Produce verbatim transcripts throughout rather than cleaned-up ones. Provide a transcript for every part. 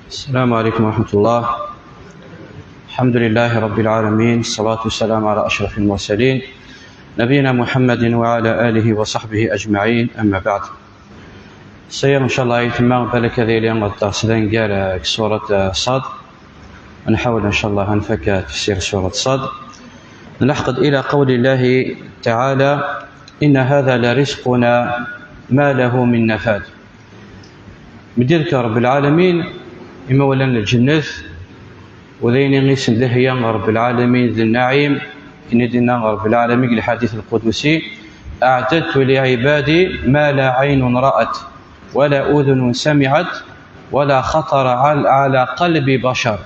السلام عليكم ورحمة الله. الحمد لله رب العالمين، الصلاة والسلام على أشرف المرسلين، نبينا محمد وعلى آله وصحبه أجمعين، أما بعد. Sɛiɣ, ncallah, aytma, balak ad iliɣ d aṭas d angar, eh, deg surat, eh, Ṣad. Nḥawel, ncallah, ad nfak, eh, tefsir surat Ṣad. Nleḥq-d ila qawli Llahi taɛala: إن هذا لرزقنا ما له من نفاد. Mi d-yefka Ṛebbi lɛalamin imawlan n lǧennet, u d ayen i sen-d-iheyya Ṛebbi lɛalamin d nnaɛim, akken i d-yenna Ṛebbi lɛalamin deg lḥadit lqudusi: أعددت لعبادي ما لا عين رأت ولا أذن سمعت ولا خطر عل-، على قلب بشر.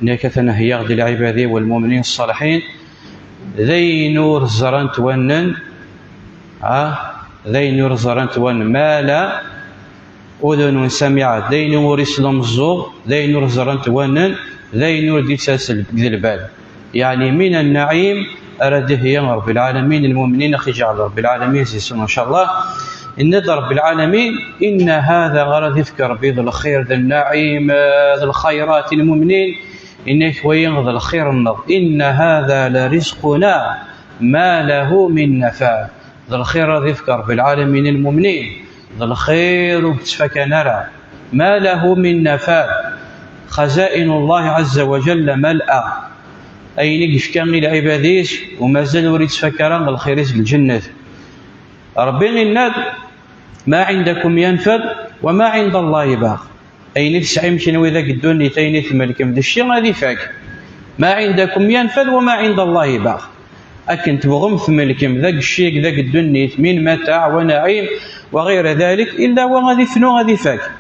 Nekk atan heyyaɣ-d i lɛibad-iw lmumnin ṣṣaliḥin d ayen ur ẓrant wallen, ah, d ayen ur ẓrant wallen, ما لا أذن سمعت, d ayen ur isla umeẓẓuɣ, d ayen ur ẓrant wallen, d ayen ur d-ittas deg lbal. Yeɛni, من النعيم ara d-iheyya Ṛebbi lɛalamin i lmumnin, ad aɣ-iǧɛel Ṛebbi lɛalamin seg-sen, ncallah. Yenna-d Ṛebbi lɛalamin: إن هذا, ara d-ifk Ṛebbi d lxir, d nnaɛim, eh, d lxayrat i lmumnin, yenna-k wayi d lxir-nneɣ. إن هذا لرزقنا ما له من نفاد. D lxir ara d-ifk Ṛebbi lɛalamin i lmumnin, d lxir ur yettfakan ara. ما له من نفاد. خزائن الله عز وجل ملأى. Ayen i yefka i lɛibad-is, u mazal ur yettfak ara lxir-is deg lǧennet. Ṛebbi yenna-d: ما عندكم ينفد وما عند الله باق. Ayen i tesɛim kenwi deg ddunit, ayen i tmelkem, d cci ad ifak. ما عندكم ينفد وما عند الله باق. Akken tebɣum tmelkem, d agecci deg ddunit, من متاع ونعيم وغير ذلك, illa wa ad ifnu, ad ifak.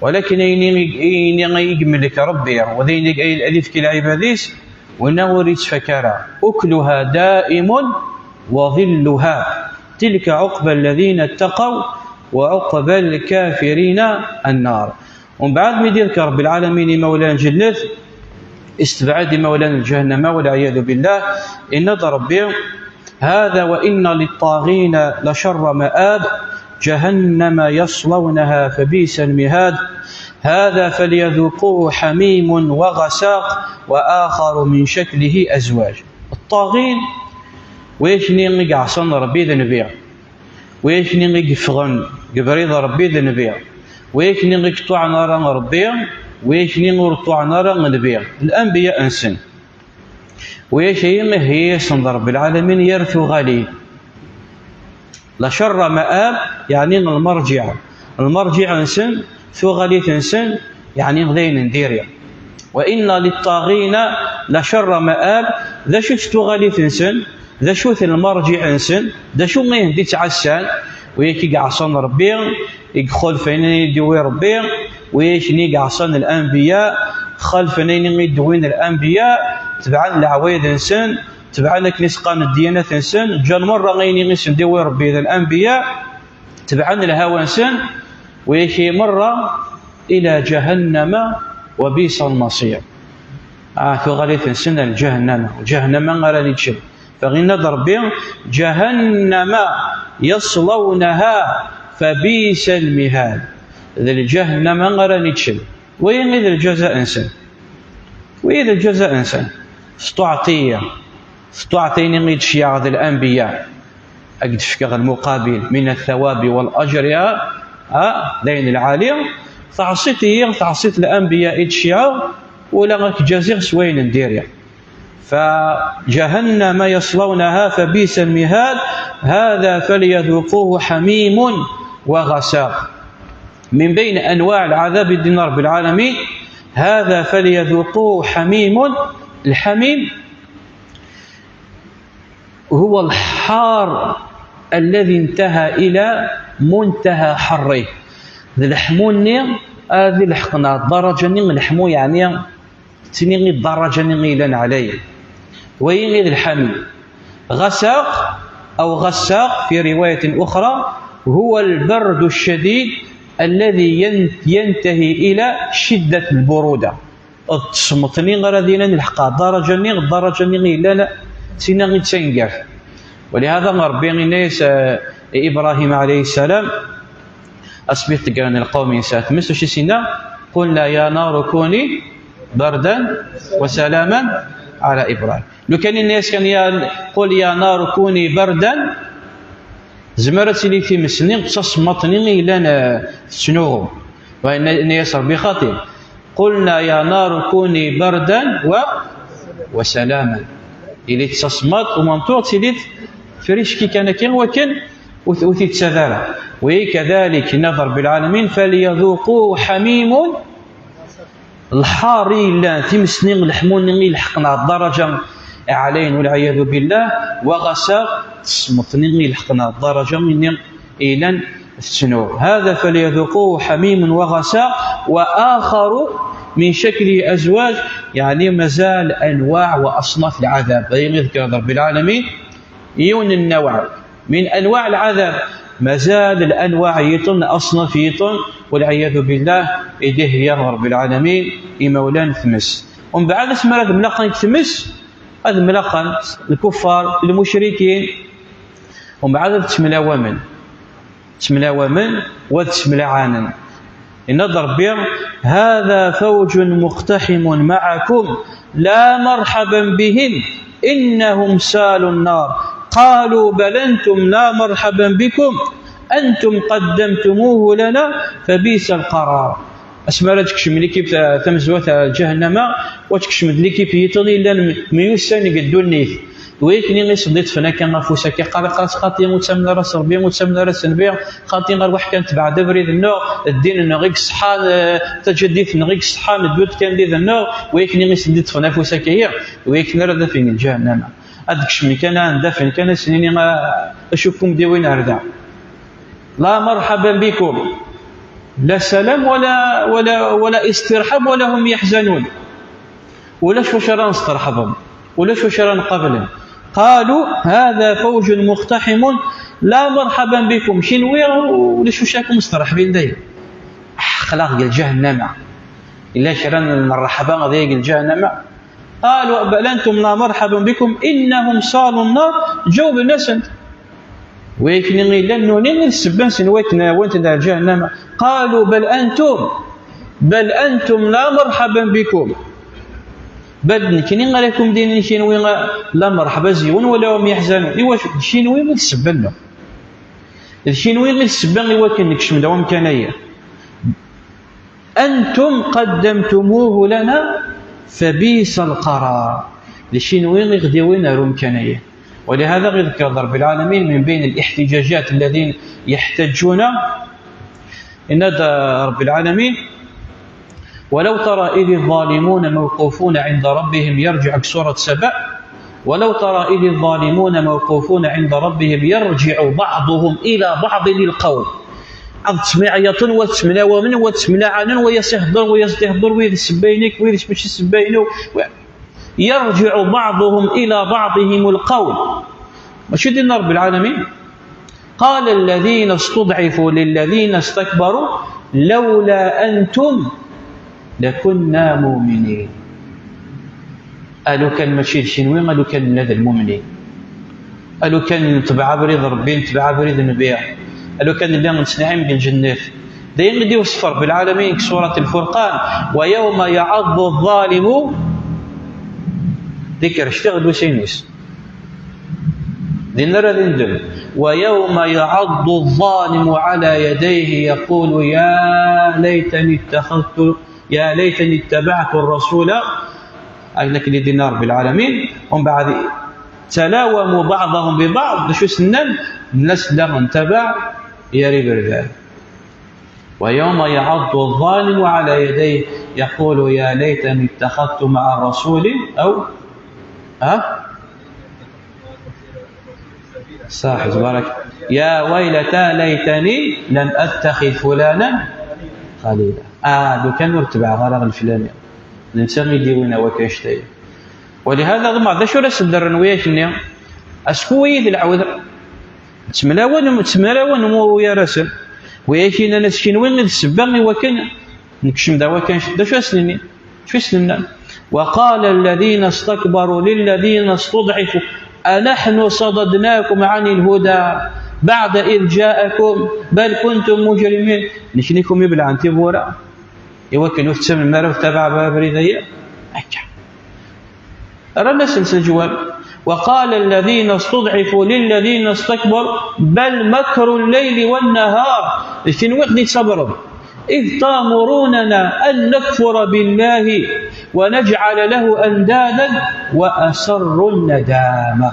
Walakin ayen i, ayen i yemlek Ṛebbi, u d ayen i, ad ifk i lɛibad-is, winna ur yettfak ara. أكلها دائم وظلها. تلك عقبى الذين اتقوا وعقبى الكافرين النار. Umbeɛd mi d-yefka Ṛebbi lɛalamin imawlan n lǧennet, yessebɛed imawlan n lǧahennama, والعياذ بالله, yenna-d Ṛebbi: هذا وإن للطاغين لشر مآب، جهنم يصلونها فبئس المهاد، هذا فليذوقوه حميم وغساق، وآخر من شكله أزواج. Ṭṭaɣin, wid-nni i iɛṣan Ṛebbi d nnbi. Wid-nni i yeffɣen deg ubrid n Ṛebbi d nnbi, wid-nni i yeṭṭuɛen ara Ṛebbi, wid-nni ur ṭṭuɛen ara nnbi, lanbiya-nsen. Wid-nni iheyya-yasen-d Ṛebbi lɛalamin yir tuɣalin. لشر مآب, yeɛni lmerǧiɛ. Lmerǧiɛ-nsen, tuɣalit-nsen, yeɛni d ayen n diri. وإن للطاغين لشر مآب, d acu-tt tuɣalit-nsen? D acu-t lmerǧiɛ-nsen? D acu i hen-d-ittɛassan? Wid-nni i iɛṣan Ṛebbi, i ixulfen ayen i d-yewwi Ṛebbi, wid-nni i iɛṣan lanbiya, xalfen ayen i d-wwin lanbiya, tebɛen leɛwayed-nsen, tebɛen akken i s-qqaren ddyanat-nsen, ǧǧan merra ayen i sen-d-yewwi Ṛebbi d lanbiya, tebɛen lhawa-nsen, wid-nni merra إلى جهنم وبئس المصير. Ah, tuɣalit-nsen ar lǧahennama, lǧahennama ara ten-iǧǧen. Fa yenna-d Ṛebbi: جهنم يصلونها فبئس المهاد. D lǧahennama ara ten-iǧǧen. Wayi i d lǧaza-nsen. Wayi d lǧaza-nsen. Teṭṭuɛt-iyi. Teṭṭuɛt ayen i d-ceyyɛeɣ d lanbiya. Ad k-d-fkeɣ lmuqabil من الثواب والأجر, a, a, d ayen lɛali. Teɛṣiḍ-iyi, teɛṣiḍ lanbiya i d-ceyyɛeɣ, ula ad k-ǧaziɣ s wayen n diri. فجهنم يصلونها فبئس المهاد، هذا فليذوقوه حميم وغساق. من بين أنواع العذاب, yenna Ṛebbi lɛalamin, هذا فليذوقوه حميم. الحميم هو الحار الذي انتهى إلى منتهى حره. D leḥmu-nni, ad ileḥqen ɣer ddaraǧa-nni n leḥmu, yeɛni, d tin i ddaraǧa-nni i yellan ɛlay. Wayi i d lḥami. غساق أو غساق في رواية أخرى هو البرد الشديد الذي ين-، ينتهي إلى شدة البرودة. D tsemmeḍt-nni ara d-ilin lḥeqqa, ddaraǧa-nni, ddaraǧa-nni i yellan d tinna i d tangart. Walihada Ṛebbi yenna-yas, eh, i Ibṛahim ɛalayhi ssalam, asmi t-ḍeggren lqawm-ines ar tmes, acu i s-yenna? Qulna ya naru kuni bardan wa salaman ɛala Ibṛahim. Lukan yenna-yas kan ya, qul ya naru kuni bardan, tezmer ad tili times-nni d tasemmaḍt-nni i yellan, eh, tettnuɣu. Wa yenna-yas Ṛebbi xaṭi. Qulna ya naru kuni bardan wa, wa salaman. Ili-d d tasemmaḍt, u manṭuq tili-d friski kan akka, wakken ur t-, ur t-id-ttad ara. Wa kadalik yenna-d Ṛebbi lɛalamin, falyaduqu ḥamimun, lḥar i yellan, times-nni, leḥmu-nni i ileḥqen ɣer ddaraǧa ɛlayen, walɛiyadu billah, wa ɣasaɣ, d tasemmaḍt-nni i ileḥqen ɣer ddaraǧa-nni i yellan tettnuɣ. Hada falyaduquhu ḥamimun wa ɣasaɣ, wa axaru min shaklihi azwaj, yeɛni mazal anwaɛ wa aṣnaf lɛadab. D ayen i d-yeḍker Ṛebbi lɛalamin, yiwen n nnaweɛ min anwaɛ lɛadab, mazal lanwaɛ yiṭen, aṣnaf yiṭen, walɛiyadu billah, i d-iheyya Ṛebbi lɛalamin imawlan n tmes. Umbeɛd asmi ara d-mlaqen deg tmes, ad mlaqen lkuffar, lmucrikin, umbeɛd ad ttemlawamen. Ttemlawamen, wa ad ttemlaɛanen. Yenna-d Ṛebbi: هذا فوج مقتحم معكم لا مرحبا بهم إنهم سالوا النار قالوا بل أنتم لا مرحبا بكم أنتم قدمتموه لنا فبئس القرار. Asmi ara d-kecmen likip ta-, tamezwarut n lǧahennama, wa d-kecmen-d likip yiṭen yellan m-, myussan deg ddunit. Wi akken i sen-d-iṭṭfen akka afus akka, qqaren-as xaṭi ur ttamen ara s Ṛebbi, ur ttamen ara s Nnbi, xaṭi arwaḥ kan tebɛed abrid-nneɣ, ddin-nneɣ i iṣeḥḥan, eh, tajaddit-nneɣ i iṣeḥḥan, ddu-d kan did-nneɣ, wi akken i sen-d-iṭṭfen afus akka-yi, wi akken ara d-afen deg lǧahennama. Ad d-kecmen kan, ad d-afen kan, ad sen-nini, ah, acu kum-d-iwin ar da. لا مرحبا بكم. لا سلام ولا، ولا، ولا استرحاب ولا هم يحزنون. Ulac wacu ara nsterḥben, ulac wacu ara nqablen. قالوا هذا فوج مقتحم لا مرحبا بكم. Kenwi ulac wacu ara kem-sterḥben dayen. Aql-aɣ deg lǧahennama. Yella kra n mreḥba deg lǧahennama? قالوا بل أنتم لا مرحبا بكم إنهم صالوا النار. Ǧawben-asen. Wi akken i yellan nuni i ssebba-nsen wakken wwin-ten ar ǧahennama. قالوا بل أنتم، بل أنتم لا مرحبا بكم. Bal d nekni ara kum-d-inin kenwi la merḥba, ziwen, ولا هم يحزنون. Iwacu? D kenwi i d ssebba-nneɣ. D kenwi i d ssebba i wakken nekcem-d wamkan-agi. أنتم قدمتموه لنا فبئس القرار. D kenwi i ɣ-d-yewwin ar umkan-agi. ولهذا يذكر رب العالمين من بين الاحتجاجات الذين يحتجون، yenna-d Ṛebbi lɛalamin: ولو ترى إذ الظالمون موقوفون عند ربهم يرجع, deg surat Saba, ولو ترى إذ الظالمون موقوفون عند ربهم يرجع بعضهم إلى بعض القول. Ad ttemɛiyaṭen, wa ttemlawamen, wa ttemlaɛanen, wa yas-ihedder, wa yas-d-ihedder, wa d ssebba-inek, wa d mačči ssebba-inu. يرجع بعضهم إلى بعضهم القول. Mačči dinna Ṛebbi lɛalamin. قال الذين استضعفوا للذين استكبروا لولا أنتم لكنا مؤمنين. A lukan mačči d kenwi, a lukan nella d lmumnin. A lukan netbeɛ abrid n Ṛebbi, netbeɛ abrid n Nnbi. A lukan nella nettneɛim deg lǧennet. D ayen i d-iwṣef Ṛebbi lɛalamin deg surat Lfurqan: ويوم يعض الظالم, d ikerrec tiɣlusin-is. Din ara d-indem. ويوم يعض الظالم على يديه يقول يا ليتني اتخذت، يا ليتني اتبعت الرسول. Akken akken i d-yenna Ṛebbi lɛalamin, umbeɛd تلاوموا بعضهم ببعض, d acu s-nnan? Nnan-as daɣen: tabaɛ yar iberdan. ويوم يعض الظالم على يديه يقول يا ليتني اتخذت مع الرسول أو، ها؟ صح، تبارك. يا ويلتى ليتني لم أتخذ فلانا خليلا. Ah, lukan ur tebɛeɣ ara leflani. D netta i d-iwwin akk annect-agi. Walihada, ḍemɛeɣ d acu ara s-d-rren wiyak-nni? Acku wiyyi d lɛewd. Ttemlawan, ttemlawan mu yar-asen. Wiyak yennan-as kenwi i d ssebba i wakken nekcem da wakken, d acu as-nini? D acu as-nenna? وقال الذين استكبروا للذين استضعفوا أنحن صددناكم عن الهدى بعد إذ جاءكم بل كنتم مجرمين. Nekni kum ibelɛen tiwwura i wakken ur tettamnem ara, ur tettabaɛem ara abrid-agi? Akka. Rran-asen s leǧwab: وقال الذين استضعفوا للذين استكبروا بل مكر الليل والنهار. D kenwi i ɣ-d-yettṣabren. إذ تأمروننا أن نكفر بالله ونجعل له أندادا وأسروا الندامة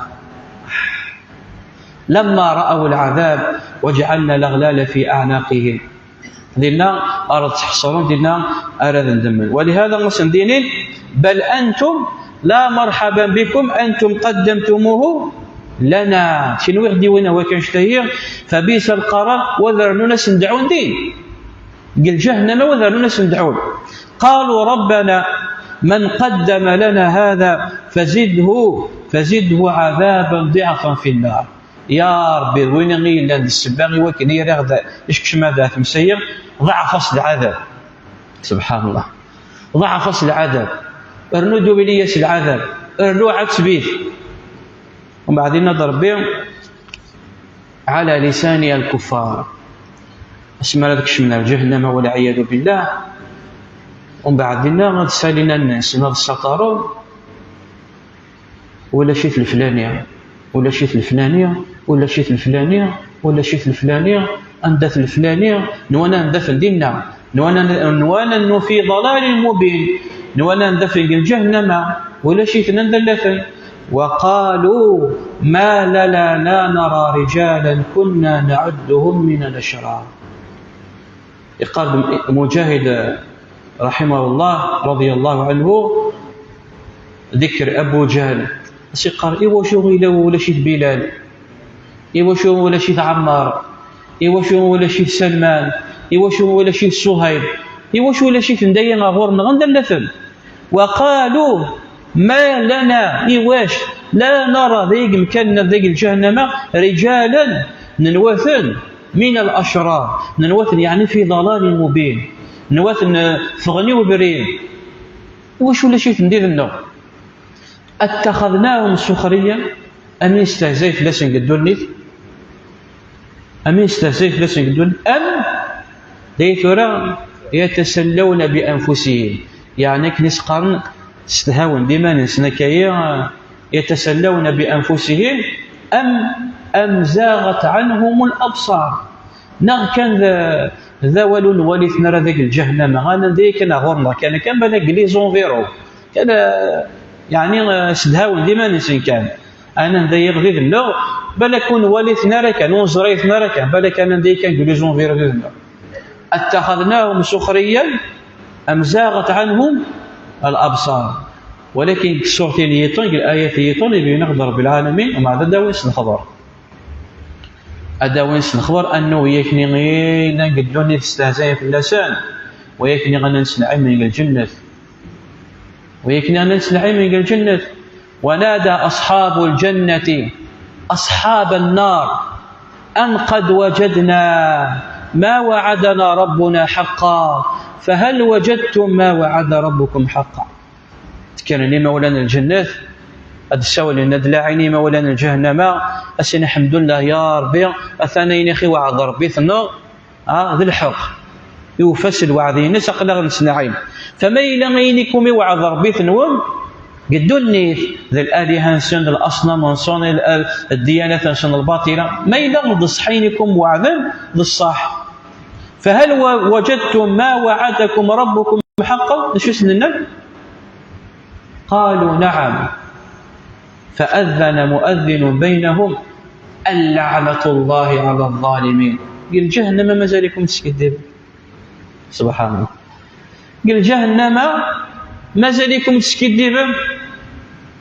لما رأوا العذاب وجعلنا الأغلال في أعناقهم. Dinna ara ttḥeṣren, dinna ara d-ndemmen. ولهذا asen-d-inin: بل أنتم لا مرحبا بكم أنتم قدمتموه لنا. Kenwi i ɣ-d-yewwin akk annect-agi, فبئس القرار, wa ad rnun ad sen-dɛun din. Deg lǧahennama wa ad rnun ad sen-dɛun. قالوا ربنا من قدم لنا هذا فزده، فزده عذابا ضعفا في النار. Ya Ṛebbi, d win i yellan d ssebba i wakken i riɣ d iskecmen ad temsayi, ḍeɛɛef-as lɛadab. Subḥan Allah. Ḍeɛɛef-as lɛadab. Rnu dubli-yas lɛadab. Rnu ɛetteb-it. Umbeɛd yenna-d Ṛebbi: على لسان الكفار. Asmi ara d-kecmen ar ǧahennama, والعياذ بالله, umbeɛd dinna ad ssalin allen-nsen, ad ssaṭaren: ulac-it leflani, ulac-it leflani, ulac-it leflani, ulac-it leflani, anda-t leflani? Nwan ad ten-afen dinna. نونا، نونا في ضلال مبين. Nwan ad ten-afen deg lǧahennama, ulac-iten anda-ten. وقالوا ما لنا لا نرى رجالا كنا نعدهم من الأشرار. Yeqqar-d Muǧahid, رحمه الله، رضي الله عنه, d ikker Abu Ǧahl, as-yeqqar: iwacu ila ulac-it Bilal? Iwacu ulac-it Ɛammar? Iwacu ulac-it Salman? Iwacu ulac-it Suhayb? Iwacu ulac-iten dayi ɣur-neɣ? Anda llan-ten? وقالوا ما لنا, iwac, لا نرى, deg yimkan-nneɣ deg lǧahennama, رجالا, nenwa-ten, من الأشرار, nenwa-ten, yeɛni, في ضلال مبين, nenwa-ten, eh, ffɣen i ubrid. Iwacu ulac-iten did-nneɣ? أتخذناهم سخريا, am nestehzay fell-asen deg ddunit? Am nestehzay fell-asen deg ddunit? Am, d ay tura, يتسلون بأنفسهم, yeɛni akken i s-qqaren, stehhawen d iman-nsen akka-yi, يتسلون بأنفسهم أم أم زاغت عنهم الأبصار. Neɣ kan d, d awal ur nwali-ten ara deg lǧahennama, anan d kan ɣur-neɣ kan, kan balak les environs, kan, eh, yeɛni, eh, ssedhawen d iman-nsen kan. Anan d yiɣ did-nneɣ, balak ur nwali-ten ara kan, ur neẓri-ten ara kan, balak anan d kan deg les environs did-nneɣ. أتخذناهم سخريا أم زاغت عنهم الأبصار. Walakin deg ṣṣuṛt-in yiṭen, deg layat yiṭen, ibeyyen-aɣ-d Ṛebbi lɛalamin, umbeɛd ad d-awin s lexbaṛ. Ad d-awin s lexbaṛ annahu yakni i llan deg ddunit stehzayen fell-asen, wa yakni ɣanen s lɛim deg lǧennet. Wa yakni ɣanen s lɛim deg lǧennet. ونادى أصحاب الجنة أصحاب النار أن قد وجدنا ما وعدنا ربنا حقا فهل وجدتم ما وعد ربكم حقا. Kkren imawlan n lǧennet, ad d-ssawlen, ad d-laɛin imawlan n lǧahennama, ad s-inin: ḥemdullah ya Ṛebbi, atan ayen i ɣ-iweɛɛed Ṛebbi tenneɣ, ah, d lḥeqq. Iwfa s lweɛd-ines, aql-aɣ nesnɛim. Fa ma yella ayen i kum-iweɛɛed Ṛebbi tenwem, deg ddunit, d laliha-nsen, d laṣnam-nsen, d, d ddiyanat-nsen lbaṭila, ma yella d ṣṣeḥ ayen i kum-weɛden, d ṣṣeḥ. فهل و-، وجدتم ما وعدكم ربكم حقا؟ D acu i sen-nnan? قالوا نعم. فأذن مؤذن بينهم أن لعنة الله على الظالمين. Deg lǧahennama mazal-ikum teskiddibem. Subḥan Allah. Deg lǧahennama mazal-ikum teskiddibem.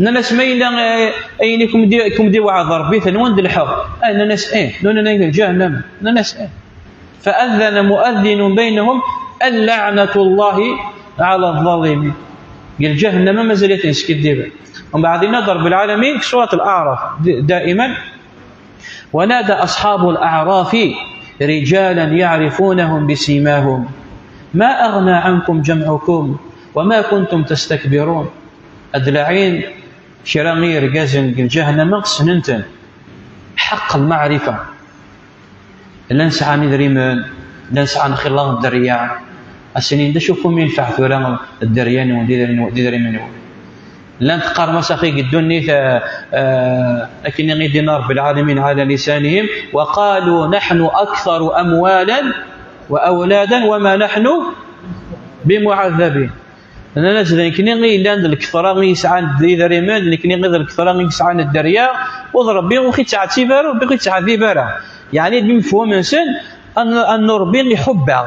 Nnan-as: ma yella, eh, ayen i kum-d-, kum-d-iweɛɛed Ṛebbi tenwem d lḥeqq? Ah, nnan-as: ih. Nnan-as: deg lǧahennama? Nnan-as: ih. فأذن مؤذن بينهم أن لعنة الله على الظالمين. Deg lǧahennama mazal-iten skiddiben. Umbeɛd yenna-d Ṛebbi lɛalamin deg surat Al-Aɛraf, d-, daiman: ونادى أصحاب الأعراف رجالا يعرفونهم بسيماهم ما أغنى عنكم جمعكم وما كنتم تستكبرون. Ad d-laɛin Kra n yirgazen deg lǧahennama ssnen-ten. Ḥeqq lmaɛrifa. Llan sɛan idrimen, llan sɛan xilaḍ dderya. Asen-in d acu kum yenfeɛ tura dderya-nwen d idrimen-nwen. Llan teqqarem-as axi deg ddunit, eh, eh, akken i d-yenna Rebbi lɛalamin ɛala lisanihim, wa qalu nahnu aktharu amwalan wa awladan wa ma nahnu bimuɛazzabin. Nnan-as d nekni i yellan d lkefra i yesɛan d idrimen, d nekni i d lkefra i yesɛan dderya, u d Rebbi ur ɣ-ittɛettib ara, Rebbi ur ɣ-ittɛeddib ara. Yeɛni d imefhum-nsen, annu Rebbi iḥubb-aɣ.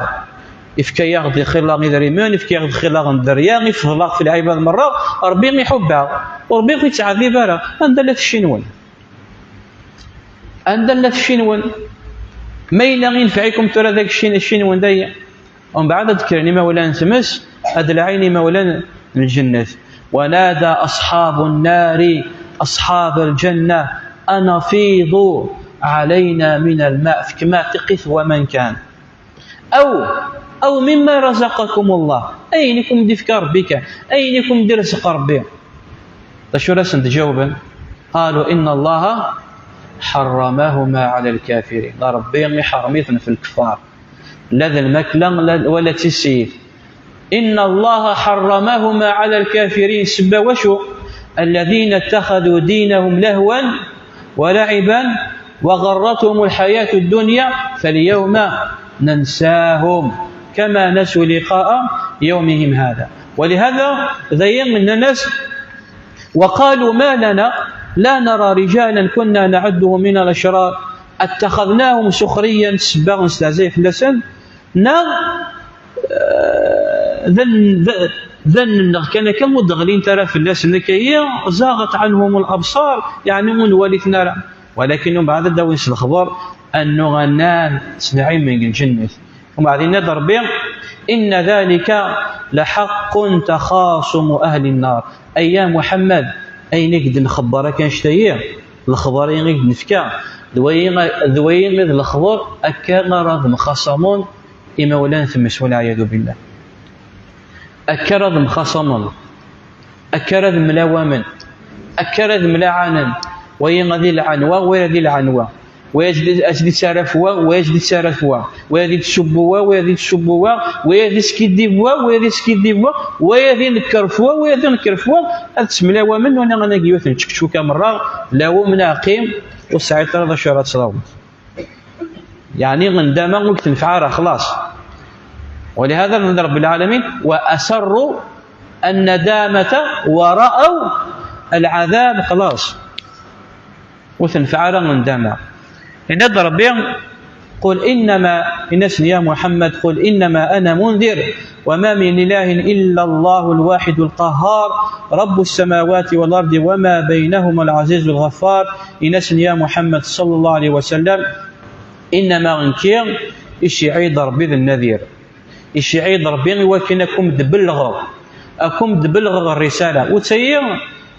Ifka-yaɣ-d xilaḍ idrimen, ifka-yaɣ-d xilaḍ n dderya, ifḍel-aɣ f lɛibad merra, Rebbi iḥubb-aɣ. U Rebbi ur ɣ-ittɛeddib ara. Anda llat cci-nwen? Anda llat cci-nwen? Ma yella yenfeɛ-ikum tura deg cci-, cci-nwen dagi? Umbeɛd ad d-kkren imawlan n tmes, ad d-lɛin imawlan n lǧennet. ونادى أصحاب النار أصحاب الجنة أن أفيضوا علينا من الماء, fkem-aɣ tiqqit n waman kan. أو أو مما رزقكم الله, ayen i kum-d-ifka Rebbi kan, ayen i kum-d-irzeq Rebbi. D acu ara sen-d-jawben? قالوا إن الله حرمهما على الكافرين. Rebbi iḥerrem-iten f lkeffar. La d lmakla, la, wala d tissit. إن الله حرمهما على الكافرين. Sebba wacu? الذين اتخذوا دينهم لهوا ولعبا وغرتهم الحياة الدنيا فاليوم ننساهم كما نسوا لقاء يومهم هذا. ولهذا, d ayen nnan-as, وقالوا ما لنا لا نرى رجالا كنا نعدهم من الأشرار أتخذناهم سخريا, sebba nestehzay fell-asen, neɣ, eh, d an-, d, d allen-nneɣ kan akka ur d-ɣlint ara fell-asen akka-yi, زاغت عنهم الأبصار, yeɛni ur nwali-ten ara. Walakin umbeɛd ad d-awin s lexber, annu nnan s nɛim n lǧennet. Umbeɛd yenna-d Rebbi, إن ذلك لحق تخاصم أهل النار. Ay a Muḥemmed, ayen i k-d-nxebber akka annect-ayi, lexber-agi i k-d-nefka, d wayi, d wayi i d lexber akka ara d-mxaṣamen imawlan n tmes, walɛiyadu billah. Akka ara d-mxaṣamen, akka ara d-mlawamen, akka ara d-mlaɛanen, wayi ad ilɛan wa, wayi ad ilɛan wa. Wa ad d-, ad d-ittaraf wa, wa ad d-ittaraf wa, wa ad d-issubbu wa, wa ad d-issubbu wa, wa ad d-iskiddib wa, wa ad d-iskiddib wa, wa ad d-inekker f wa, wa ad d-inekker f wa, ad ttemlawamen, u nnan-agi yiwet n tčekčuka merra, la wum neɛqim, ur tesɛiḍ ara d acu ara tesraweḍ. Yeɛni, ndama ur k-tenfeɛ ara, xlaṣ. ولهذا nnan Rebbi lɛalamin, وأسروا الندامة ورأوا العذاب, xlaṣ. Ur tenfeɛ ara ndama. Yenna-d Rebbi, قل إنما, in-asen ya Muḥemmed, قل إنما أنا منذر وما من إله إلا الله الواحد القهار رب السماوات والأرض وما بينهما العزيز الغفار. In-asen ya Muḥemmed صلى الله عليه وسلم, إنما, nekki, iciɛi-d Rebbi d nnadir. Iciɛi-d Rebbi i wakken ad kum-d-bellɣeɣ, ad kum-d-bellɣeɣ rrisala. U d tayi,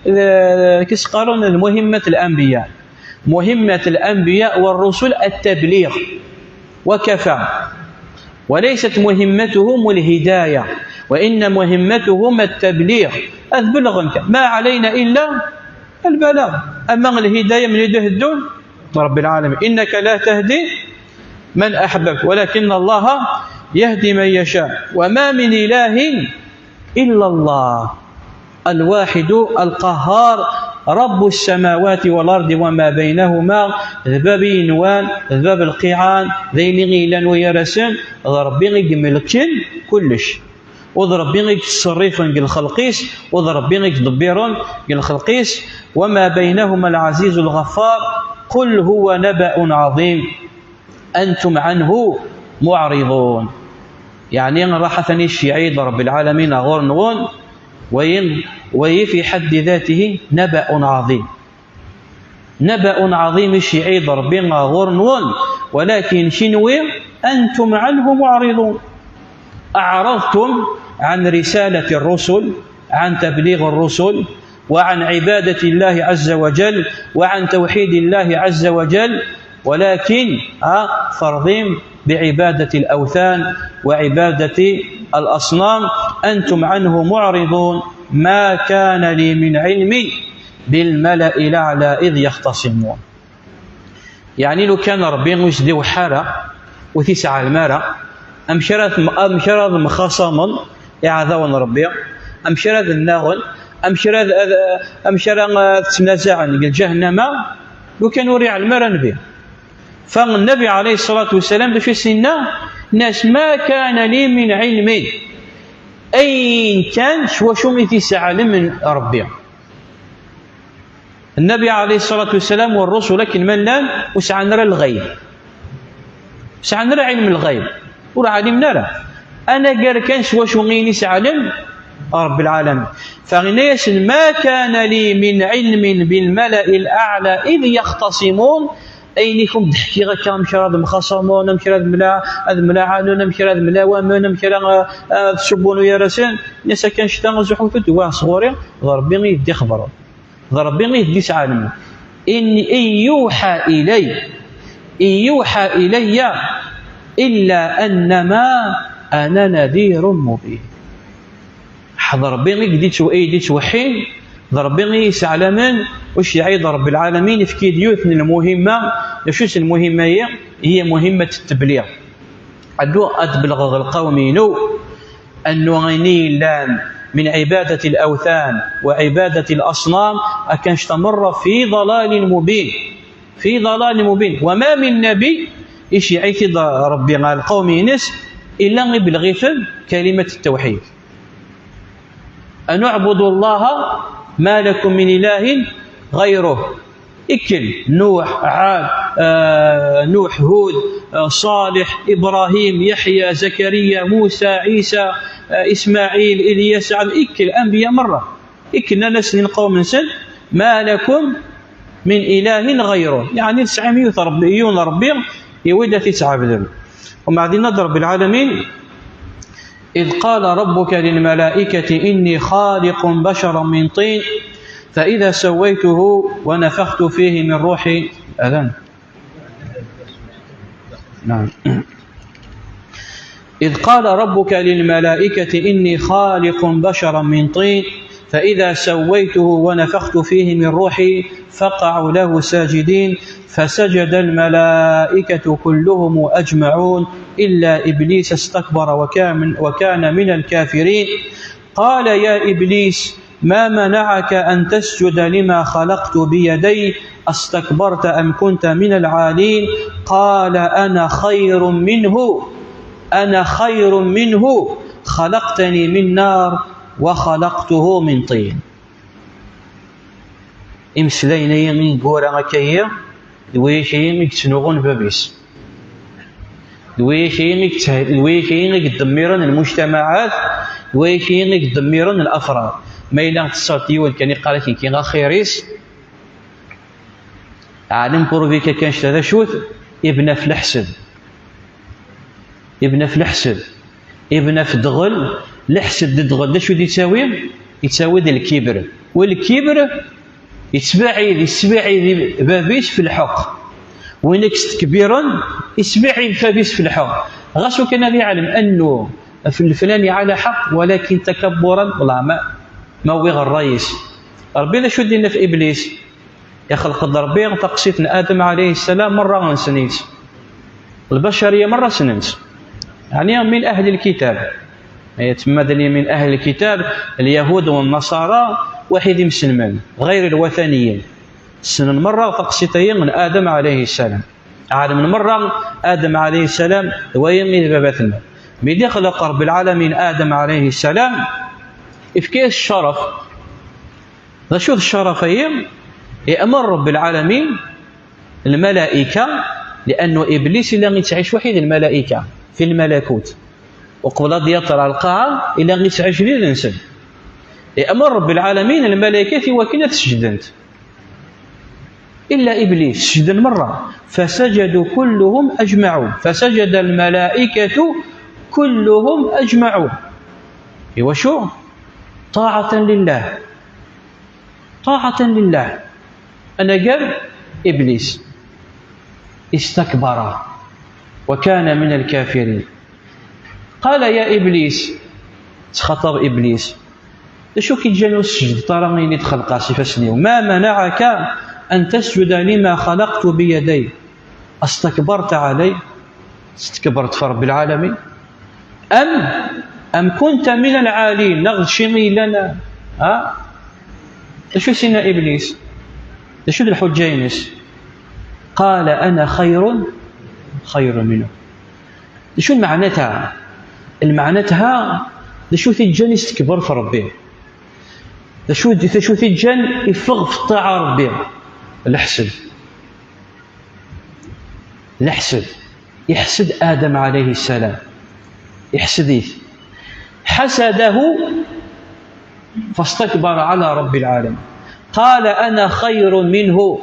eh, kis qqaren d muhimmat l-anbiya. مهمة الأنبياء والرسل التبليغ وكفى، وليست مهمتهم الهداية، وإن مهمتهم التبليغ. Ad bellɣen kan. ما علينا إلا البلاغ. Ama lhidaya, mnida i d-teddun? Rebbi lɛalamin. إنك لا تهدي من أحببت ولكن الله يهدي من يشاء وما من إله إلا الله الواحد القهار رب السماوات والأرض وما بينهما. D bab igenwan, d bab lqiɛan, d ayen i yellan gar-asen, d Rebbi i imelken kullec. U d Ṛebbi i yettṣerrifen deg lxelq-is, u d Ṛebbi i yettḍebbiren deg lxelq-is. وما بينهما العزيز الغفار. قل هو نبأ عظيم أنتم عنه معرضون. Yeɛni, ṛuḥet ad iciɛi-d Ṛebbi lɛalamin ɣur-nwen, wayi, wayi في حد ذاته نبأ عظيم. نبأ عظيم, iciɛi-d Ṛebbi ɣur-nwen, ولكن kenwi أنتم عنه معرضون. أعرضتم عن رسالة الرسل، عن تبليغ الرسل، وعن عبادة الله عز وجل، وعن توحيد الله عز وجل، ولكن, ها, فرضين بعبادة الأوثان وعبادة الأصنام، أنتم عنه معرضون. ما كان لي من علم بالملأ الأعلى إذ يختصمون. Yeɛni lukan Ṛebbi ur s-d-iweḥḥa ara, ur t-isɛellem ara, amek ara tem-, amek ara mxaṣamen iɛdawen n Ṛebbi, amek ara d-nnaɣen, amek ara d-, ad, amek ara, uh, ttnazaɛen deg lǧahennama, lukan ur iɛellem ara Nnbi. Fa Nnbi ɛalayhi ṣṣalatu wassalam, d acu i s-inna? Inna-as: "Ma kana li min ɛilmin." Ayen kan s wacu i t-isɛellem Ṛebbi. Nnbi ɛalayhi ṣṣalatu wassalam, wa ṛṛusul akken ma llan, ur sɛan ara lɣayb. Ur sɛan ara ɛilm lɣayb. Ur ɛlimen ara. Anagar kan s wacu i yesɛellem Ṛebbi lɛalamin. Fa inna-yasen: "Ma kana li min ɛilmin bil mala'i l-a'la idh yaxtasimun." Ayen i kum-d-ḥkiɣ akka, amek ara d-mxaṣamen, amek ara d-mla-, ad mlaɛanen, amek ara d-mlawamen, amek ara, uh, ad subbun gar-asen, inna-as akka, annect-a zuḥut-d, wa sɣur-i, d Ṛebbi i yi-d-ixebbren. D Ṛebbi i yi-d-isɛellmen. "In, in yuḥa ilay, in yuḥa ilayya illa annama ana nadhirun mubin." Ḥed Ṛebbi i yi-d-ittw-, i yi-d-ittweḥḥin, d Ṛebbi i yi-isɛellamen, u ceyyɛ-iyi-d Ṛebbi lɛalamin, efk-iyi-d yiwet n lmuhimma. D acu-tt lmuhimma-yi? Hiya muhimmat ttebli. Ad, ad bellɣeɣ lqawm-inu annu ayen i yellan min ɛibadati l-awthan wa ɛibadati l-aṣnam, akken cta merra fi ḍalalin mubin. Fi ḍalalin mubin. Wa ma min nabi, iceyyeɛ-it-id Ṛebbi ɣer lqawm-ines, illa ibelleɣ-iten kalimat ttawḥid. An uɛbudu Llaha ma lakum min ilahin ɣayruh. Ikkel Nuḥ, Ɛad, ah, Nuḥ, Hud, ah, Ṣaliḥ, Ibrahim, Yeḥya, Zakariya, Musa, Ɛisa, ah, Ismaɛil, Ilyas, Ɛad, ikkel anbiya merra. Ikkel nnan-asen i lqawm-nsen: "Ma lakum min ilahin ɣayruh." Yeɛni ur tesɛim yiwet Ṛebbi, yiwen Ṛebbi i wid ad t-tɛebdem. Umbeɛd yenna-d Ṛebbi lɛalamin: "إذ قال ربك للملائكة إني خالق بشرا من طين فإذا سويته ونفخت فيه من روحي." أذن. نعم. "إذ قال ربك للملائكة إني خالق بشرا من طين فإذا سويته ونفخت فيه من روحي فقعوا له ساجدين فسجد الملائكة كلهم أجمعون إلا إبليس استكبر وكان، وكان من الكافرين. قال يا إبليس ما منعك أن تسجد لما خلقت بيدي أستكبرت أم كنت من العالين؟ قال أنا خير منه، أنا خير منه خلقتني من نار وخلقته من طين." Imeslayen-ayi ineggura akka-yi, d wayagi i yettnuɣun bab-is. D wayagi i yett-, d wayagi i yeddemmiren lmujtamaɛat, d wayagi i yeddemmiren lafrad. Ma yella teṣṣalt yiwen kan iqqar-ak nekki axir-is, ɛlem kurubi kan kan cta d acu-t, ibna f leḥsed. Ibna f leḥsed. Ibna f ddɣel. Leḥsed d ddɣel, d acu i d-yettawi? Yettawi-d lkibr. Walkibr yettbaɛid, yettbaɛid bab-is f lḥeqq. Win i yestekbiren, yettbaɛid bab-is f lḥeqq. Ɣas ukan ad yeɛlem annu f leflani ɛla ḥeqq, walakin takabburan, wallah ma, ma wwiɣ ṛṛay-is. Ṛebbi d acu d-yenna f Iblis? Ixleq-d Ṛebbi taqsiṭ n Adem ɛalayhi ssalam, merra nsnen-tt. Lbacariya merra ssnen-tt. Ɛni min ahli lkitab. Ay, tsemma-d min ahli lkitab, lyahud wa nnaṣara, waḥid imselmen, ɣayr lwataniyin. Ssnen merra taqsiṭ-ayi n Adem ɛalayhi ssalam. Ɛelmen merra Adem ɛalayhi ssalam d wayi i d baba-tneɣ. Mi d-ixleq Ṛebbi lɛalamin Adem ɛalayhi ssalam, ifka-yas cceref. D acu d ccerf-ayi? Iɛmer Ṛebbi lɛalamin lmalayka, liɛannu Iblis illa ittɛic waḥid lmalayka fi lmalakut. Uqbel ad d-yaṭer ar lqaɛa, illa ittɛic yid-nsen. Iɛmer Ṛebbi lɛalamin lmalaykat i wakken ad sejdent. Illa Iblis, sejden merra. فسجدوا كلهم أجمعون. فسجد الملائكة كلهم أجمعون. Iwacu? طاعة لله. طاعة لله. Anagar Iblis. استكبر وكان من الكافرين. قال يا إبليس، ttxaṭab Iblis. D acu k-iǧǧan ur tesjdeḍ ara ayen i d-xelqeɣ s ifassen-iw? ما منعك أن تسجد لما خلقت بيدي؟ أستكبرت علي؟ Testekbreḍ ɣef Ṛebbi lɛalamin? أم أم كنت من العالين؟ Neɣ d ci i yellan, ha? D acu i s-yenna Iblis? D acu d lḥuǧǧa-ines? قال أنا خير خير منه. D acu lmeɛna-tha? Lmeɛna-tha, d acu t-iǧǧan istekber ɣef Ṛebbi? D acu, d acu t-iǧǧan iffeɣ ɣef ṭṭaɛa n Ṛebbi? Leḥsed. Leḥsed. Iḥsed Adam alayhi ssalam. Iḥsed-it. حسده فاستكبر على رب العالمين. قال أنا خير منه،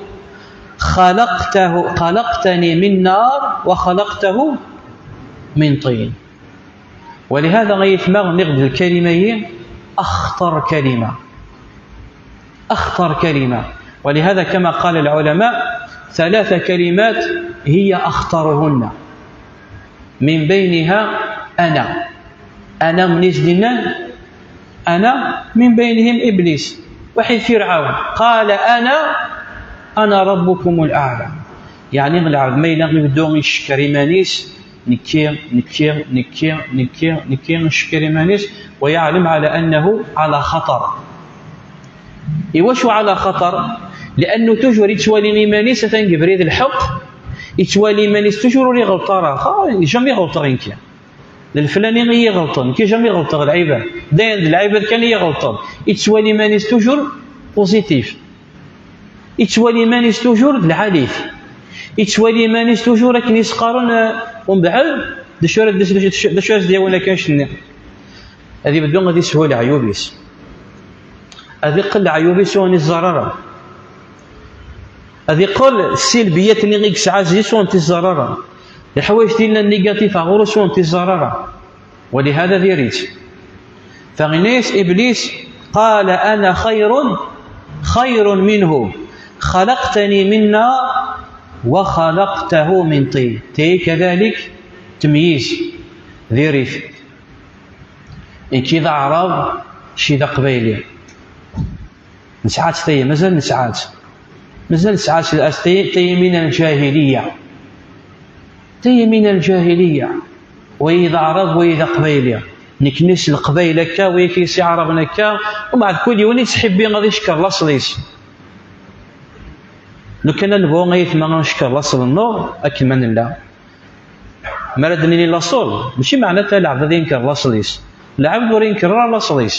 خلقته، خلقتني من نار وخلقته من طين. ولهذا غيثما نغد الكلمة هي أخطر كلمة. أخطر كلمة. ولهذا كما قال العلماء: ثلاث كلمات هي أخطرهن، من بينها أنا. أنا من إيش دينان؟ أنا من بينهم إبليس، وحي فرعون قال: أنا، أنا ربكم الأعلى. يعني العبد ما ينغي بدون يشكر إيمانيس، نكي نكي نكي نكي نكي نشكر إيمانيس، ويعلم على أنه على خطر. Iwacu على خطر؟ لأنه toujours yettwali iman-is atan deg ubrid n lḥeqq, yettwali iman-is toujours ur iɣelṭ ara. Ah, jamais ɣelṭeɣ nekki. D leflani i yi-iɣelṭen, nekki jamais ɣelṭeɣ lɛibad. Dayen d lɛibad kan i yi-iɣelṭen. Yettwali iman-is toujours positif. Yettwali iman-is toujours d lɛali-t. Yettwali iman-is toujours akken i s-qqaren, eh, umbeɛd, d acu ara, d acu, d acu, d acu ara s-d-yawin akka annect-nni? Ad ibeddu ad ishu leɛyub-is. Ad iqqel leɛyub-is ur ten-iẓẓar ara. Ad iqqel ssilbiyat-nni i yesɛa zzi-s ur ten-iẓẓar ara. Leḥwayeǧ tinna négatif ɣur-s ur ten-iẓẓar ara. ولهذا diri-tt. Fa yenna-yas Iblis: قال أنا خير خير منه، خلقتني من نار وخلقته من طين. Tayi kadalik temyiz, diri-t. Nekki d aɛrab, kečči d aqbayli. Nesɛa-tt tayi, mazal nesɛa-tt. Mazal nesɛa-tt, tayi, tayi min al-ǧahiliyya. Tayi min al-ǧahiliyya. Wayi d aɛrab, wayi d aqbayli. Nekni s leqbayel akka, wayi s iɛraben akka. Umbeɛd kul yiwen yettḥibbi ad icekkeṛ laṣel-is. Lukan ad nebɣu ayetma ad ncekkeṛ laṣel-nneɣ akken ma nella. Mi ara d-nini laṣel, mačči meɛna-t lɛebd ad yenkeṛ laṣel-is. Lɛebd ur yenkeṛ ara laṣel-is.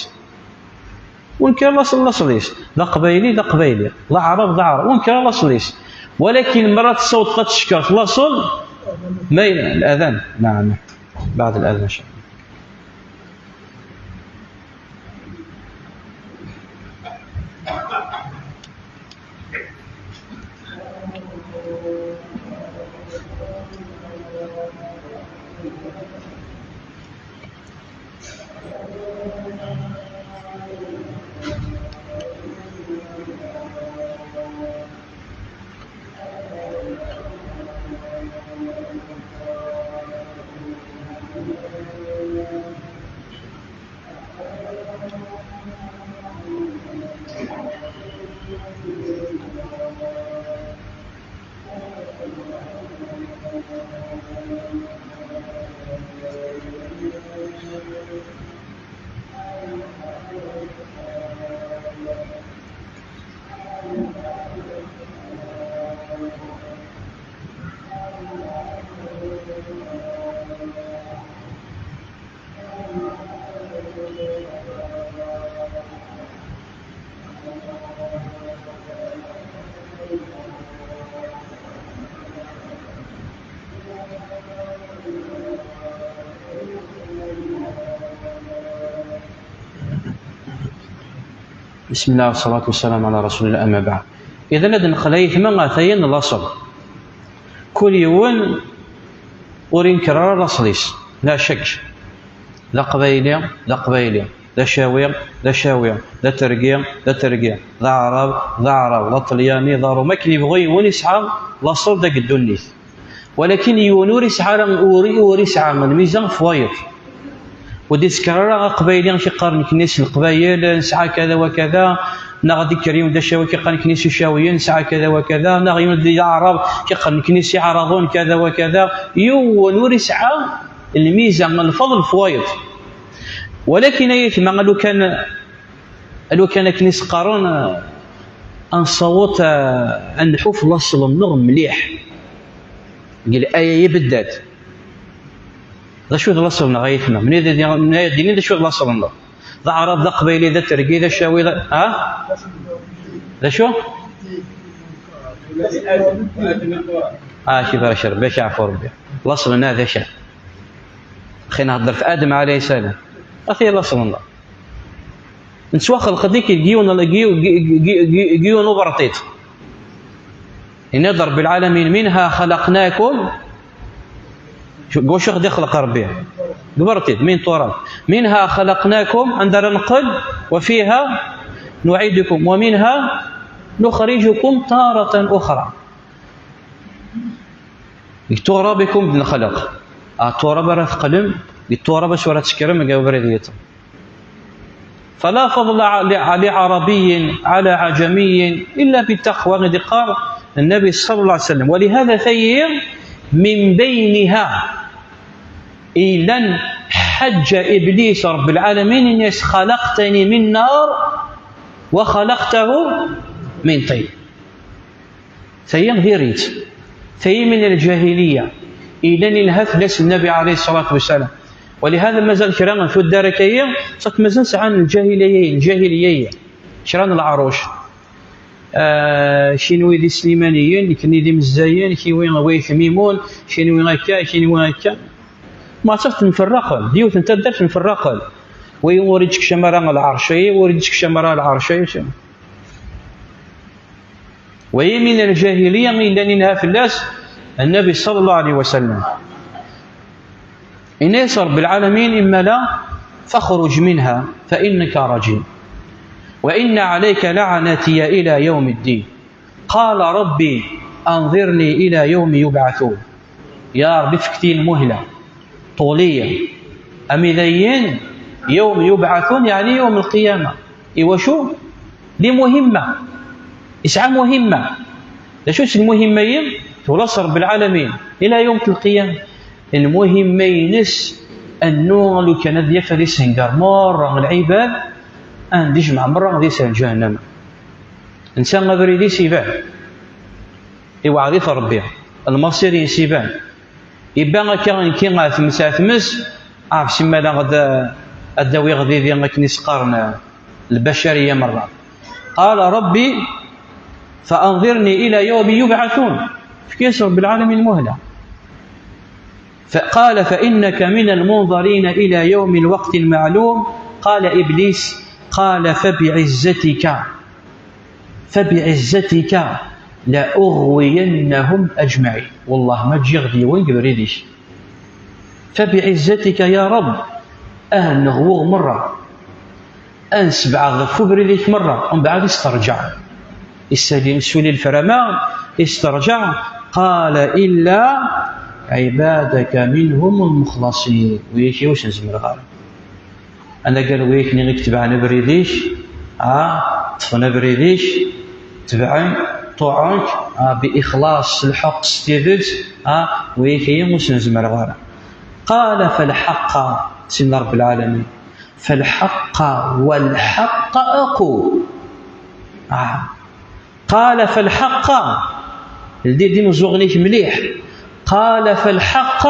Ur yenkeṛ ara laṣel, laṣel-is. D aqbayli, d aqbayli. D aɛrab, d aɛrab. Ur yenkeṛ ara laṣel-is. Walakin mi ara tessawḍeḍ ad tcekkreḍ laṣel, ma yella الأذان. نعم. بعد الأذان إن شاء الله. بسم الله والصلاة والسلام على رسول الله، أما بعد. Iḍen ad neqqel ayetma ɣer tayi n laṣel. Kul yiwen ur yenkeṛ ara laṣel-is, la cekk. D aqbayli, d aqbayli. D acawi, d acawi. D atergi, d atergi. D aɛrab, d aɛrab. D aṭelyani, d aṛumi. Akken yebɣu yiwen yesɛa laṣel deg ddunit. Walakin yiwen ur yesɛa ara, ur, ur yesɛa lmizan ɣef wayeḍ. Ur d-izekker ara aqbayli amek i qqaren nekni s leqbayel, nesɛa kada wa kada, neɣ ad d-ikker yiwen d acawi amek i qqaren nekni s icawiyen, nesɛa kada wa kada, neɣ yiwen d aɛrab amek i qqaren nekni s iɛraḍun kada wa kada. Yiwen ur isɛa lmizan, lfeḍl f wayeḍ. Walakin ay aytma, a lukan, a lukan akken i s-qqaren, ad nessaweḍ, eh, ad nḥuf laṣel-nneɣ mliḥ. Deg laya-yi beddat. D acu d laṣel-nneɣ, ay aytma? Mnid ad d-ini d acu d laṣel-nneɣ. D aɛrab, d aqbayli, d atergi, d acawi, d, ha? D acu? Ah, kif ara ccer, bac aɛfu Rebbi. Laṣel-nneɣ d acu? Axi nhedder f Adem alayhi salam. Ati laṣel-nneɣ. Nettwaxleq-d deg yiwen, deg yiwen, deg yiwen uberṭiṭ. Yenna-d Rebbi lɛalamin: "منها خلقناكم". Deg wacu i ɣ-d-ixleq Rebbi? Deg uberṭiṭ, من تراب. "منها خلقناكم", anda ara neqqel, "وفيها نعيدكم ومنها نخرجكم تارة أخرى". Deg turab i kum-d-nexleq. A turab ara teqqlem, deg turab acu ara tekkrem, deg ubrid yiṭ. فلا فضل ع-، لع-، لعربي على عجمي إلا بالتقوى, i d-iqqar Nnabi ṣalla Llahu ɛalayhi wa sallam. ولهذا tayi من بينها. Ilan ḥaǧǧa Iblis Rebbi lɛalamin, ini-as: "خلقتني من نار وخلقته من طين". Tayi diri-tt. Tayi min lǧahiliya. Ilan ilha fell-as Nnabi alayhi ṣṣalatu wassalam. Walihada mazal kra n tuddar akka-yi, ṣak mazal sɛan lǧahiliya-yi, lǧahiliya-yi. Kra n leɛruc. Ah, kenwi d islimaniyen, nekkni d imezzayen, kenwi wa yetmimun, kenwi akka, kenwi akka. Ma ttaf temferraqen, d yiwet n taddart temferraqen. Wayi ur yettekcam ara lɛerc-ayi, ur yettekcam ara lɛerc-ayi. Wayi min lǧahiliya i yellan inha fell-as Nnabi ṣalla Llahu ɛalayhi wa sallam. Ini-as Rebbi lɛalamin: "إما لا فاخرج منها فإنك رجيم. وإن عليك لعنتي إلى يوم الدين." قال: "رب أنظرني إلى يوم يبعثون." Ya Rebbi, fket-iyi lmuhla. Ṭuliya. Amidayen, يوم يبعثون, yeɛni yawm lqiyama. Iwacu? Li muhimma. Isɛa muhimma. D acu-tt lmuhimma-yi? Twala-tt Rebbi lɛalamin. Ila yawm lqiyama. Lmuhimma-ines, annu lukan ad yaf ad isengar merra lɛibad, ad d-ijmeɛ merra di ser ǧahennama. Netta abrid-is iban. Iweɛɛed-it Rebbi. Lmaṣir-ines iban. Iban akka nekki ar tmes, ar tmes, ɛef simmal ad, ad d-awiɣ didi akken i s-qqaren lbacariya merra. قال: "رب فأنظرني إلى يوم يبعثون." Efk-as Rebbi lɛalamin lmuhla. فقال: "فإنك من المنظرين إلى يوم وقت معلوم." قال إبليس: قال: "فبعزتك، فبعزتك لأغوينهم أجمعين." Wellah, ma ǧǧiɣ d yiwen deg ubrid-ik. فبعزتك يا رب, ad nneɣ wuɣ merra. Ad nsebɛeɣ ɣef ubrid-ik merra, umbeɛd isterǧeɛ. Issali, issuli leframa, isterǧeɛ, قال: "إلا عبادك منهم المخلصين." Wiyak i ur sen-zemreɣ ara. Anagar wiyak-nni i itebɛen abrid-ik, a, ṭṭfen abrid-ik, tebɛen, ṭuɛen-k, a, bi ixlaṣ, s lḥeqq, s tidet, a, wiyak-nni ur sen-zemreɣ ara. قال: "فالحق", sin Rebbi lɛalamin. "فالحق والحق أقول." Ah. قال: "فالحق", ldi-d imeẓẓuɣen-ik mliḥ. قال: "فالحق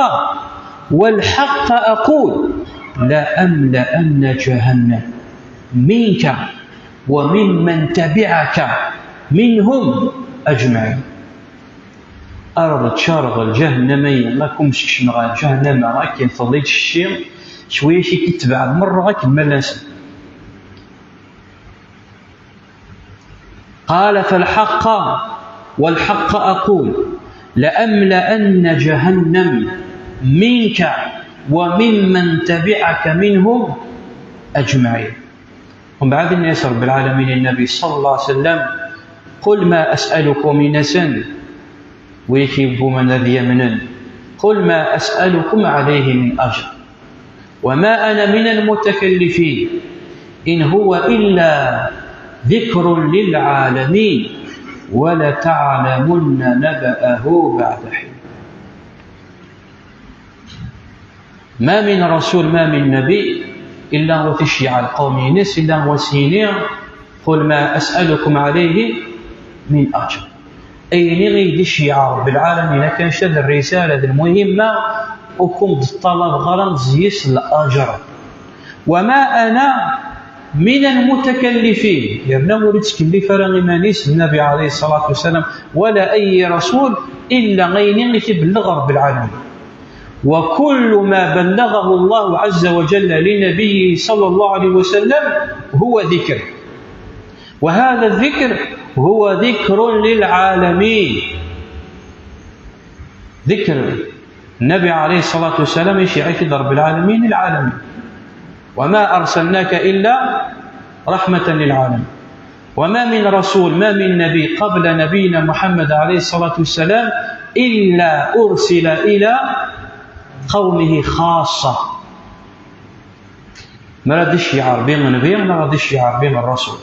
والحق أقول، لأملأن جهنم منك وممن تبعك منهم أجمعين." Ara d-ččareɣ lǧahennama-yi, ma kum-sekcmeɣ ɣer lǧahennama, akken telliḍ cci, cwiya i k-itebɛen merra akken ma llan. قال: "فالحق والحق أقول، لأملأن جهنم منك وممن تبعك منهم أجمعين." Umbeɛd, inna-yas Rebbi lɛalamin i Nnabi ṣalla Llahu ɛalayhi wa sallam: "قل ما أسألكم", in-asen, wid i yegguman ad yamnen, "قل ما أسألكم عليه من أجر." وما أنا من المتكلفين، إن هو إلا ذكر للعالمين، ولتعلمن نبأه بعد حين. ما من رسول، ما من نبي، إلا وتشيع القوم ينس، إلا وسيني، قل ما أسألكم عليه من أجر. Ayen i ɣ-d-iceyyeɛ Ṛebbi lɛalamin, akken d risala d lmuhimma, ur ken-d-ṭṭalabeɣ ara zzi-s laǧer. وما أنا من المتكلفين, yerna ur ittkellif ara iman-is Nnabi ɛalayhi ṣṣalatu wassalam, ولا أي رسول, illa ayen i t-ibelleɣ Ṛebbi lɛalamin. وكل ما بلغه الله عز وجل لنبيه صلى الله عليه وسلم هو ذكر، وهذا الذكر هو ذكر للعالمين. Ḍikr Nnabi ɛalayhi ṣṣalatu wassalam, iceyyeɛ-it-id Ṛebbi lɛalamin, lɛalamin. وما أرسلناك إلا رحمة للعالمين. وما من رسول، ما من نبي قبل نبينا محمد عليه الصلاة والسلام إلا أرسل إلى قومه خاصة. Ma ara d-iceyyeɛ Ṛebbi nnbi, neɣ ad d-iceyyeɛ Ṛebbi ṛṛasul,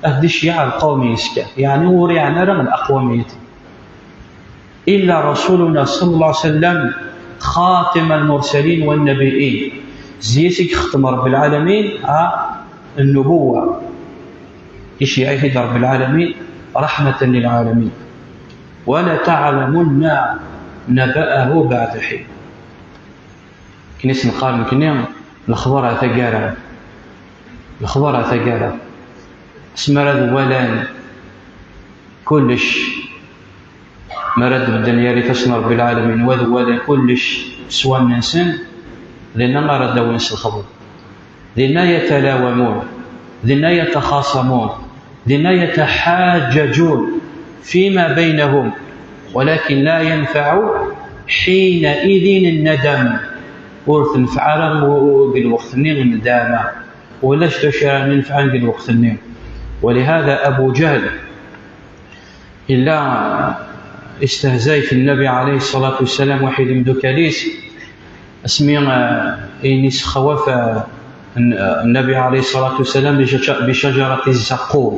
ad d-iceyyeɛ lqawm-is kan, yeɛni ur iɛni ara leqwam-iti. إلا رسولنا صلى الله عليه وسلم خاتم المرسلين والنبيين. Zzi-s i yextem Ṛebbi lɛalamin, a, nnubuwa. Iceyyeɛ-it-id Ṛebbi lɛalamin, رحمة للعالمين. ولتعلمن نبأه بعد حين. Akken i s-neqqar nekkni, lexbar ar taggara. Lexbar ar taggara. Asmi ara d-walan kullec, mi ara d-bedden yar ifassen n Ṛebbi lɛalamin, wa d-walan kullec s wallen-nsen, dinna ara d-awin s lexbar. Dinna يتلاومون، dinna يتخاصمون، dinna يتحاججون فيما بينهم، ولكن لا ينفع حينئذ الندم. Ur tenfeɛ ara deg lweqt-nni nnedama, ulac d acu ara yenfɛen deg lweqt-nni. ولهذا أبو جهل yella istehzay fi Nnabi ɛalayhi ṣṣalatu wassalam, waḥid n imeddukal-is, asmi, eh, ayen isexwaf, eh, n-, eh, Nnabi ɛalayhi ṣṣalatu wassalam bi caja-, bi cajarati zzaqqum.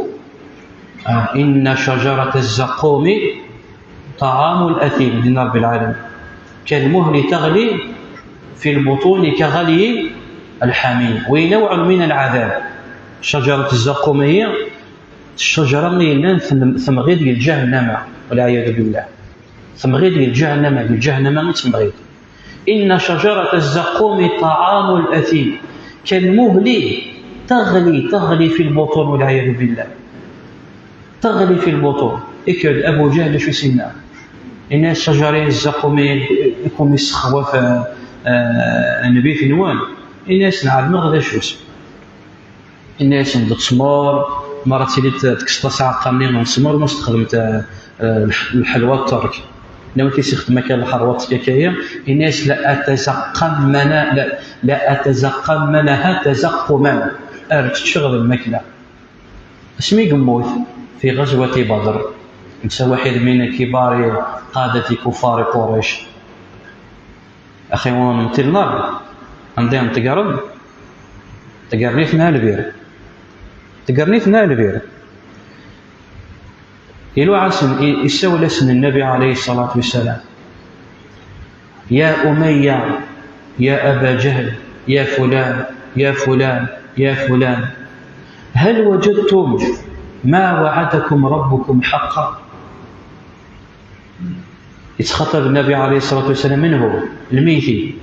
Eh, إن شجرة الزقوم طعام الأثيم, dinna Ṛebbi lɛalamin. كالمهل تغلي في البطون كغلي الحميم. وينوع من العذاب. Cajarat zzaqqum-agi, ccajara i yellan tem-, temɣi deg lǧahennama, والعياذ بالله. Temɣi deg lǧahennama, deg lǧahennama i temɣi. إن شجرة الزقوم طعام الأثيم كالمهل تغلي، تغلي في البطون، والعياذ بالله. تغلي في البطون. Ikker-d Abu Ǧahl, acu i s-yenna? Yenna-yas, ccajara n zzaqqum i ken-isexwaf, eh, eh, nnbi-twen. Yenna-yas, ɛelmeɣ d acu-tt. Yenna-yasen d ttmer, mi ara tiliḍ tekkseḍ asaɛqa-nni n ttmer, ma s-texdemt, eh, eh, lḥ-, lḥelwa n Ṭṭerk. Nna win i s-ixdem akka lḥelwa n Ṭṭerk akka-yi, yenna-yas, لأتزقمن، لا، لأتزقمنها تزقما. Ar teččeɣ d lmakla. Asmi yemmut, في غزوة بدر, netta waḥid من كبار قادة كفار قريش. Axi ur nemtil neɣ anda i ten-ṭeggren? Ṭeggren-iten ar lbir. Ṭeggren-iten ar lbir. Iluɛa-sen, i-, isawel-asen Nnabi ɛalayhi ṣṣalatu wassalam: يا أمية، يا أبا جهل، يا فلان، يا فلان، يا فلان، هل وجدتم ما وعدكم ربكم حقا؟ Yettxaṭab Nnabi ɛalayhi ṣṣalatu wassalam, منه, lmeyytin.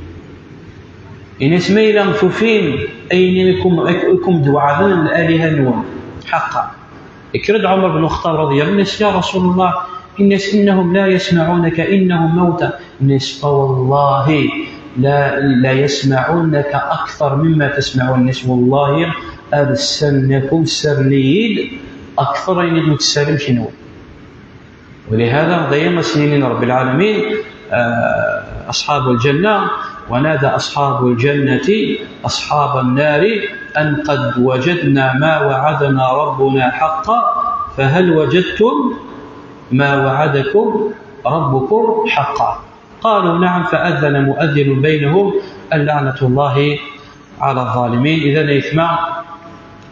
Yenna-yas, ma yella tufim ayen i kum, i kum-d-weɛden laliha-nwen, حقا. Yekker-d Ɛumer ben Lxeṭṭab رضي الله عنه, yenna-yas, يا رسول الله, yenna-yas, إنهم لا يسمعونك، إنهم موتى. Yenna-yas, فوالله لا، ليسمعونك أكثر مما تسمعون. Yenna-yas, wallahi, ad ssarden-aken, ssarden-iyi-d akter ayen i ken-ssarden kenwi. ولهذا, dayem ad sen-yini Ṛebbi lɛalamin, eh, أصحاب الجنة: ونادى أصحاب الجنة أصحاب النار أن قد وجدنا ما وعدنا ربنا حقا، فهل وجدتم ما وعدكم ربكم حقا؟ قالوا: نعم. فأذن مؤذن بينهم اللعنة الله على الظالمين. إذا أيتما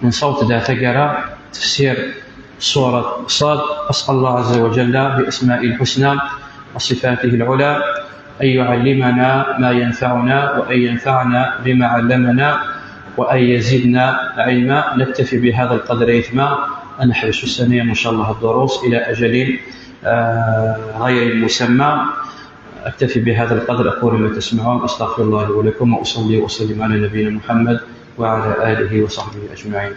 نصوت ذات قرا تفسير سورة صاد. أسأل الله عز وجل بأسماء الحسنى وصفاته العلى أن يعلمنا ما ينفعنا، وأن ينفعنا بما علمنا، وأن يزيدنا علما. نكتفي بهذا القدر أيتما، نحبس السنة إن شاء الله الدروس إلى أجل، آه، غير مسمى. أكتفي بهذا القدر، أقول ما تسمعون، أستغفر الله لي ولكم، وأصلي وأسلم على نبينا محمد وعلى آله وصحبه أجمعين.